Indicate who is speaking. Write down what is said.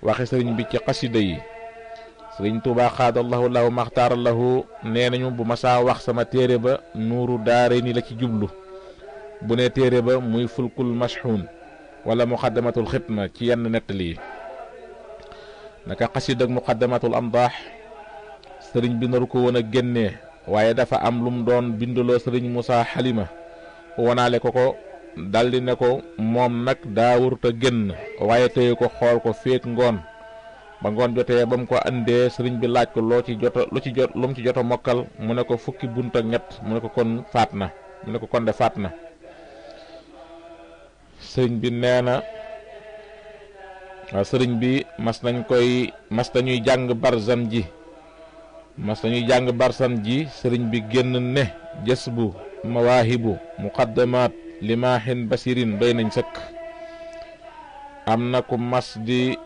Speaker 1: waxe sëriñ bi ci xasida yi. sëriñ Tuubaa xaadallahu lahu maxtaarallahu nee nañu bu masaa wax sama téere ba nuuru daare ni la ci jublu, bu ne téere ba muy fulkul mashxuun wala muqaddamatul xidma ci yenn nettali yi. naka xasida ak muqaddamatul amdaax sëriñ bi naru ko woon a génnee, waaye dafa am lum doon bindaloo sëriñ Musaa Xalima wanaale ko daldi ne ko moom nag daa warut a génn, waaye téye ko xool ko féeg ngoon. ba ngoon jotee ba mu ko andee sëriñ bi laaj ko lu mu ci jot a mokkal, mu ne ko fukki bunt ak ñett, mu ne ko kon faat na, mu ne ko kon de faat na. sëriñ bi nee na sëriñ bi mas nañuy jàng barzan ji sëriñ bi génn ne jës bu mawaahibu muqaddamaat limaahin basirin doy nañ sëkk. am na ku mas di